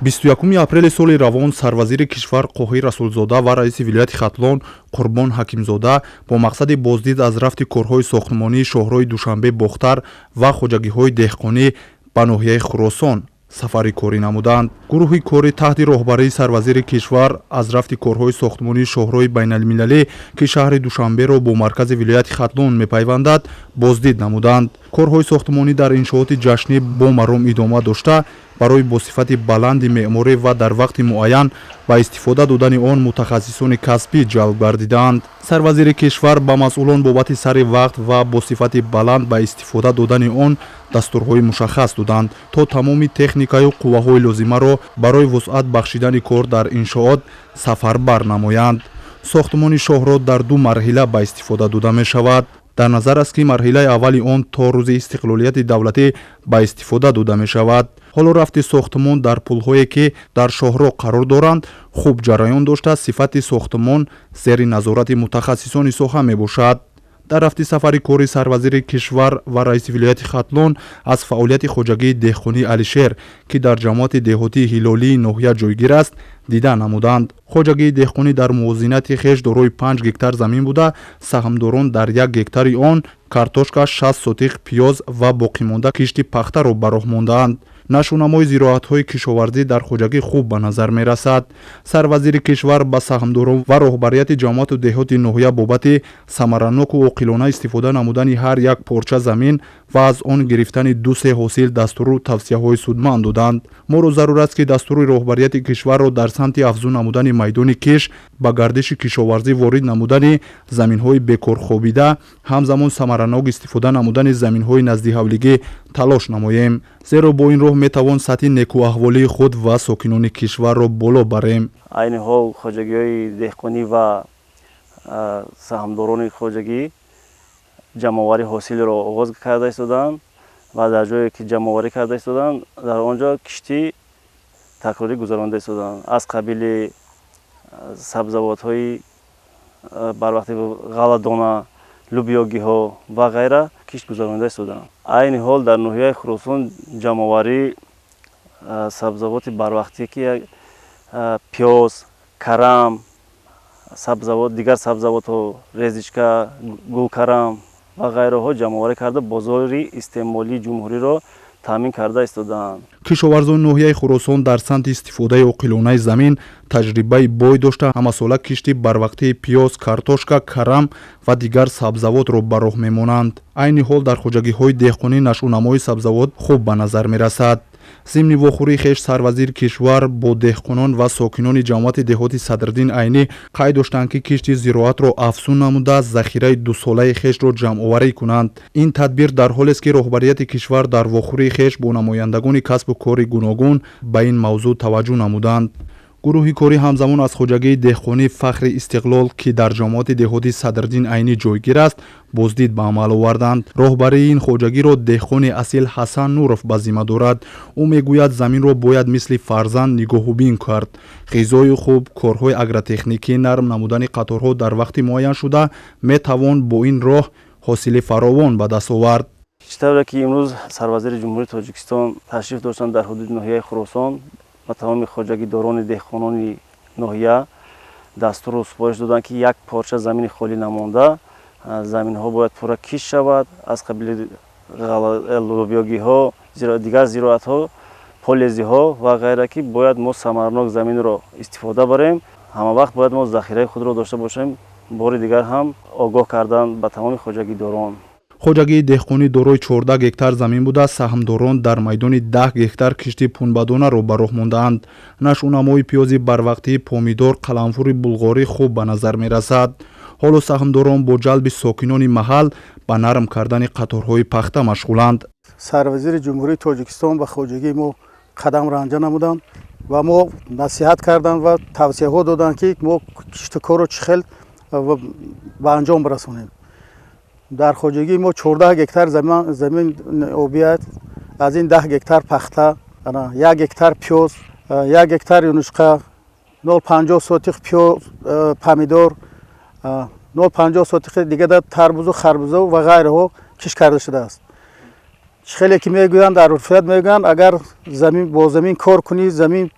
21 апрели соли равон сарвазири кишвар Қоҳир Расулзода ва раиси вилояти Хатлон Қурбон Ҳакимзода бо мақсади боздид аз рафти корҳои сохтмонии шоҳроҳи Душанбе Бохтар ва хоҷагиҳои деҳқонӣ ба ноҳияи Хуросон сафари корӣ намуданд. Гурӯҳи корӣ таҳти роҳбарии сарвазири кишвар аз рафти корҳои сохтмонии шоҳроҳи байналмилалӣ, ки шаҳри Душанберо бо маркази вилояти Хатлон мепайвандад, боздид намуданд. Корҳои сохтмонӣ дар иншооти ҷашнӣ бо маром идома дошта, барои бо сифати баланди меъморӣ ва дар вақти муайян ба истифода додани он мутахассисони касбӣ ҷалб гардидаанд. Сарвазири кишвар ба масъулон бобати сари вақт ва бо сифати баланд ба истифода додани он дастурҳои мушаххас доданд, то тамоми техникаю қувваҳои лозимаро барои вусъат бахшидани кор дар иншоот сафарбар намоянд. Сохтмони шоҳроҳ дар ду марҳила ба истифода дода мешавад. Дар назар аст, ки марҳилаи аввали он то рӯзи истиқлолияти давлатӣ ба истифода дода мешавад. Ҳоло рафти сохтмон дар пулҳое, ки дар шоҳроҳ қарор доранд, хуб ҷараён дошта, сифати сохтмон зери назорати мутахассисони соҳа мебошад. Дар рафти сафари кори сарвазири кишвар ва раиси вилояти Хатлон аз фаъолияти хоҷагии деҳқонии Алишер, ки дар ҷамоати деҳотии Ҳилолии ноҳия ҷойгир аст, дида намуданд. Хоҷагии деҳқонӣ дар мувозинати хеш дорои 5 гектар замин буда, саҳмдорон дар 1 гектари он картошка, 60 сотих пиёз ва боқимонда кишти пахтаро ба роҳ мондаанд. Нашъунамои зироатҳои кишоварзӣ дар хоҷагӣ хуб ба назар мерасад. Сарвазири кишвар ба саҳмдорон ва роҳбарияти ҷамоату деҳоти ноҳия бобати самараноку оқилона истифода намудани ҳар як порча замин ва аз он гирифтани ду-се ҳосил дастуру тавсияҳои судманд доданд. Моро зарур аст, ки дастури роҳбарияти кишварро дар самти афзун намудани майдони кишт, ба гардиши кишоварзӣ ворид намудани заминҳои бекорхобида, ҳамзамон самаранок истифода намудани заминҳои наздиҳавлигӣ талош намоем, зеро бо ин роҳ метавон сатҳи некӯаҳволии худ ва сокинони кишварро боло барем. Айни ҳол хоҷагиҳои деҳқонӣ ва саҳмдорони хоҷагӣ ҷамъоварии ҳосилро оғоз карда истодаанд ва дар ҷое, ки ҷамъоварӣ карда истодаанд, дар он ҷо кишти такрорӣ гузаронида истодаанд, аз қабили сабзавотҳои барвақти, ғалладона, лӯбиёгиҳо ва ғайра кишт гузаронида истодаанд. Айни ҳол дар ноҳияи Хуросон ҷамъоварии сабзавоти барвақтӣ, ки пиёз, карам, сабзавот, дигар сабзавотҳо, редиска, гулкарам ва ғайраҳо ҷамъоварӣ карда, бозори истеъмолии ҷумҳуриро таъмин карда истодаанд. Кишоварзони ноҳияи Хуросон дар самти истифодаи оқилонаи замин таҷрибаи бой дошта, ҳамасола кишти барвақтии пиёз, картошка, карам ва дигар сабзавотро ба роҳ мемонанд. Айни ҳол дар хоҷагиҳои деҳқонӣ нашъунамои сабзавот хуб ба назар мерасад. Зимни вохӯрии хеш сарвазири кишвар бо деҳқонон ва сокинони ҷамоати деҳоти Садриддин Айнӣ қайд доштанд, ки кишти зироатро афзун намуда, захираи дусолаи хешро ҷамъоварӣ кунанд. Ин тадбир дар ҳолест, ки роҳбарияти кишвар дар вохӯрии хеш бо намояндагони касбу кори гуногун ба ин мавзӯъ таваҷҷӯҳ намуданд. Гурӯҳи корӣ ҳамзамон аз хоҷагии деҳқонии Фахри Истиқлол, ки дар ҷамоати деҳоти Садриддин Айнӣ ҷойгир аст, боздид ба амал оварданд. Роҳбарии ин хоҷагиро деҳқони асил Ҳасан Нуров ба зимма дорад. Ӯ мегӯяд, заминро бояд мисли фарзанд нигоҳубин кард. Ғизои хуб, корҳои агротехникӣ, нарм намудани қаторҳо дар вақти муайяншуда, метавон бо ин роҳ ҳосили фаровон ба даст овард. Чӣ тавре ки имрӯз сарвазири Ҷумҳурии Тоҷикистон ташриф доштанд дар ҳудуди ноҳияи Хуросон, ба тамоми хоҷагидорони деҳқонони ноҳия дастуру супориш доданд, ки як порча замини холӣ намонда, заминҳо бояд пурра кишт шавад, аз қабили лӯбиёгиҳо, дигар зироатҳо, полезиҳо ва ғайра, ки бояд мо самаранок заминро истифода барем. Ҳама вақт бояд мо захираи худро дошта бошем. Бори дигар ҳам огоҳ кардан ба тамоми хоҷагидорон. Хоҷагии деҳқонӣ дорои 14 гектар замин буда, саҳмдорон дар майдони 10 гектар кишти пунбадонаро ба роҳ мондаанд. Нашъунамои пиёзи барвақтӣ, помидор, қаламфури булғорӣ хуб ба назар мерасад. Ҳоло саҳмдорон бо ҷалби сокинони маҳал ба нарм кардани қаторҳои пахта машғуланд. Сарвазири Ҷумҳурии Тоҷикистон ба хоҷагии мо қадам ранҷа намуданд ва мо насиҳат карданд ва тавсияҳо доданд, ки мо киштукорро чӣ хел ба анҷом расонем. Дар хоҷагии мо 14 гектар замин обӣ аст. Аз ин 10 гектар пахта, 1 гектар пиёз, 1 гектар юнучқа, 0,50 сотих пиёз, помидор, 0,50 сотихи дигада тарбузу харбуза ва ғайраҳо кишт карда шудааст. Хеле ки мегӯянд, дар урфият мегӯянд, агар замин бо замин кор кунӣ, замин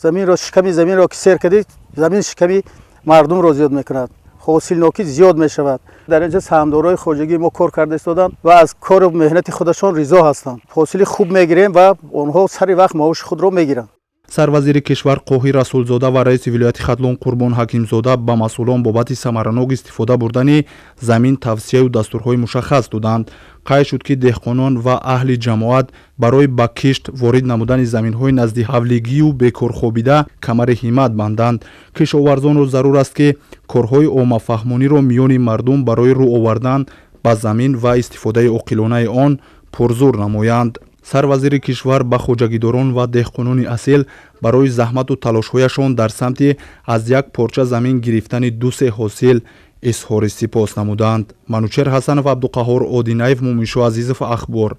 заминро, шиками заминро ки сер кардӣ, замин шиками мардумро зиёд мекунад, ҳосилнокӣ зиёд мешавад. Дар инҷа саҳмдорои хоҷагии мо кор карда истоданд ва аз кору меҳнати худашон ризо ҳастанд. Ҳосили хуб мегирем ва онҳо сари вақт маоши худро мегиранд. Сарвазири кишвар Қоҳир Расулзода ва раиси вилояти Хатлон Қурбон Ҳакимзода ба масъулон бобати самаранок истифода бурдани замин тавсияю дастурҳои мушаххас доданд. Қайд шуд, ки деҳқонон ва аҳли ҷамоат барои ба кишт ворид намудани заминҳои назди ҳавлигию бекорхобида камари ҳиммат банданд. Кишоварзонро зарур аст, ки корҳои оммафаҳмониро миёни мардум барои рӯ овардан ба замин ва истифодаи оқилонаи он пурзур намоянд. Сарвазири кишвар ба хоҷагидорон ва деҳқонони асил барои заҳмату талошҳояшон дар самти аз як порча замин гирифтани ду-се ҳосил изҳори сипос намуданд. Манучер Ҳасанов, Абдуқаҳҳор Одинаев, Муминшо Азизов, Ахбор.